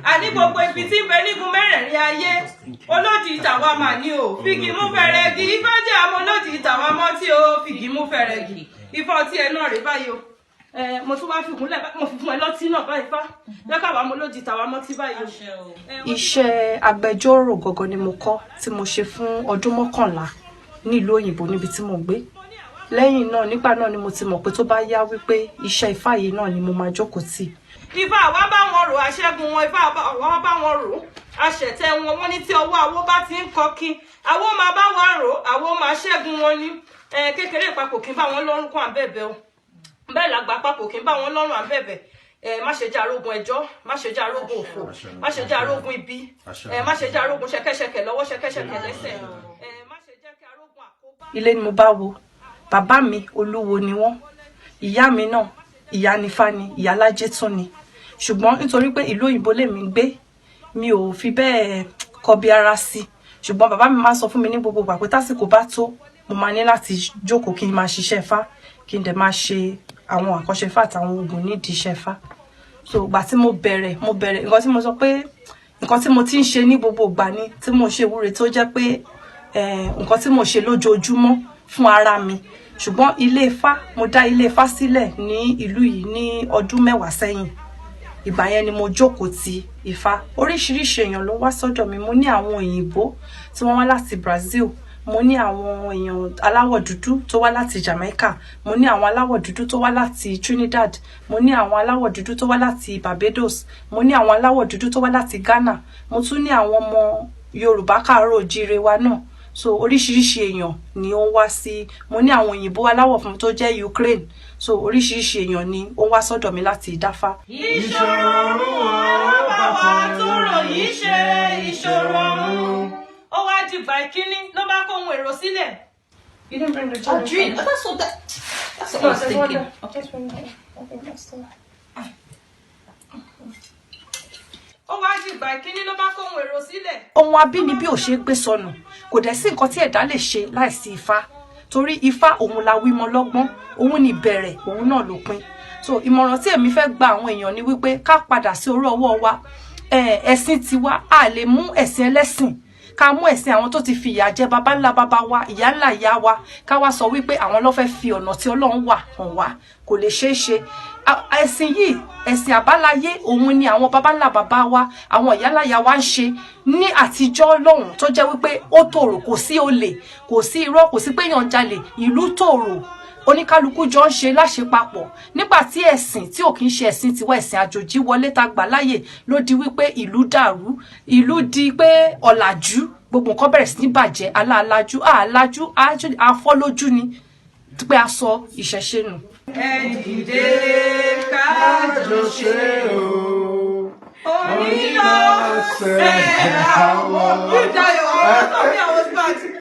Àní gbogbo ibi tí ń bẹ nígun mẹ́rẹ̀ẹ̀rin ayé, olódì tàwa mà ní o, fìgì mú fẹ̀rẹ̀gì. Ifá jẹ́ àmọ́ olódì tàwa mọ́ tí o fìgì mú fẹ̀rẹ̀gì. Ifá ọtí ẹ náà rèé báyìí o. Ẹ mo tún wá fi kúnlẹ̀, mo fi fún ẹ lọ́tí náà báyìí. Fá jẹ́ káwa mo lódì tàwa mọ́tí báyìí o. Iṣẹ́ agbẹjọ́rò gangan ni mo kọ́, tí mo ṣe fún ọdún 11 nílùú òyìnbó níbi tí mo gbé. Lẹ́yìn náà, nígbà náà ni mo ti mọ̀ pé tó bá yá wípé iṣẹ́ ifá yìí náà ni mo máa jókòó tì. Ifá àwa bá wọn rò, aṣẹ́gun wọn. Ifá àwa bá wọn rò, aṣẹ̀tẹ̀ wọn. Wọ́n ní tí ọwọ́ àwo bá ti ń kọkí, àwo máa bá wọn rò, àwo máa ṣẹ́gun wọn ní kékeré. Ìpapò kí n bá wọn lọ́rùn kún àbẹ̀bẹ̀ o, bẹ́ẹ̀ làgbà papò kí n bá wọn lọ́rùn àbẹ̀bẹ̀. Ẹ má ṣe jẹ́ arógun ẹjọ́, má ṣe jẹ́ arógun òfò, má ṣe jẹ́ arógun ibi, ẹ má ṣe jẹ́ arógun ṣẹ̀kẹ̀ṣẹ̀kẹ̀ lọ́wọ́, ṣẹ̀kẹ̀ṣẹ̀kẹ̀ lẹ́sẹ̀, ẹ má ṣe jẹ́ kí arógun àkóbá. Ilé ni mo bá wo bàbá mi, olúwo ni wọ́n. Ìyá mi náà, ìyá nífá ni, ìyá lájẹ tún ni. Ṣùgbọ́n nítorí pé ìlú òyìnbó lèmi ń gbé, mi ò fi bẹ́ẹ̀ kọbi ara sí. Ṣùgbọ́n bàbá mi máa ń sọ fún mi ní gbogbo ìgbà pé tásìkò bá tó, mo máa ní láti jókòó, kí n máa ṣiṣẹ́ Ifá, kí n dẹ̀ máa ṣe àwọn àkànṣe Ifá àtàwọn oògùn nídìí iṣẹ́ Ifá. So ìgbà tí mo bẹ̀rẹ̀, mo bẹ̀rẹ̀ nǹkan tí mo sọ pé nǹkan tí mo ti ń ṣe ní gbogbo ìgbà ni tí mo ṣe ìwúre, tó jẹ́ pé nǹkan tí mo ṣe lójoojúmọ́ fún ara mi. Ṣùgbọ́n ilé Ifá, mo dá ilé Ifá sílẹ̀ ní ìlú yìí ní ọdún 10 sẹ́yìn. Ìgbà yẹn ni mo jókòó ti Ifá. Oríṣiríṣi èèyàn ló wá sọ́dọ̀ mi. Mo ní àwọn òyìnbó tí wọ́n wá láti Brazil, mo ní àwọn èèyàn aláwọ̀ dúdú tó wá láti Jamaica, mo ní àwọn aláwọ̀ dúdú tó wá láti Trinidad, mo ní àwọn aláwọ̀ dúdú tó wá láti Barbados, mo ní àwọn aláwọ̀ dúdú tó wá láti Ghana, mo tún ní àwọn ọmọ Yorùbá káàárọ̀ òjíire wa náà. So oríṣiríṣi èèyàn ni ó ń wá sí. Mo ní àwọn òyìnbó aláwọ̀ funfun tó jẹ́ Ukraine. So oríṣiríṣi èèyàn ni ó wá sọ́dọ̀ mi láti dáfá. Ìṣòro ọ̀run ó bá wa tó ròyìn ṣe ìṣòro ọ̀run. Ó wá dìgbà ìkíní ló bá kó ohun èrò sílẹ̀. You didn't bring the Oh, drink. Oh, that's what that. That's what I was thinking. Just bring that. I think that's the. Ó wá dìgbà ìkíní ló bá kó ohun èrò sílẹ̀. Ohun abínibí ò ṣeé gbé sọnù. Kò dẹ̀ sí nǹkan tí ẹ̀dá lè ṣe láìsí ifá, torí ifá òun la wímọ lọ́gbọ́n, òun ni bẹ̀rẹ̀, òun náà ló pin. So ìmọ̀ràn tí èmi fẹ́ gba àwọn èèyàn ni wípé ká padà sí orí ọwọ́ wa, ẹ̀sìn tiwa. A lè mú ẹ̀sìn ẹlẹ́sìn, ká mú ẹ̀sìn àwọn tó ti fi ìyà jẹ baba ńlá baba wa, ìyá ńlá ìyá wa, ká wá sọ wípé àwọn ló fẹ́ fi ọ̀nà tí Ọlọ́run wà hàn wá. Kò lè ṣeé ṣe. Ẹ̀sìn yìí, ẹ̀sìn àbáláyé, òun ni àwọn baba ńlá baba wa, àwọn ìyá ńlá ìyá wa ń ṣe ní àtijọ́ lọ́hùn, tó jẹ́ wípé ó tòrò, kò sí olè, kò sí irọ́, kò sí pé èèyàn jalè. Ìlú tòrò, oníkálukú jọ ń ṣe láṣepapọ̀. Nígbà tí ẹ̀sìn tí ò kí ń ṣe ẹ̀sìn tiwa, ẹ̀sìn àjòjì wọlé, tá gbà láàyè, ló di wípé ìlú dàrú, ìlú di pé ọ̀làjú, gbogbo nǹkan bẹ̀rẹ̀ sí ní bàjẹ́. Aláàlájú àlájú, afọ́lójú ni pé a sọ ìṣẹ̀ṣe nù. Ẹ dìde, ká jọ ṣe o. Onílọ́sẹ̀ àwọn. You die, oh, I was bad.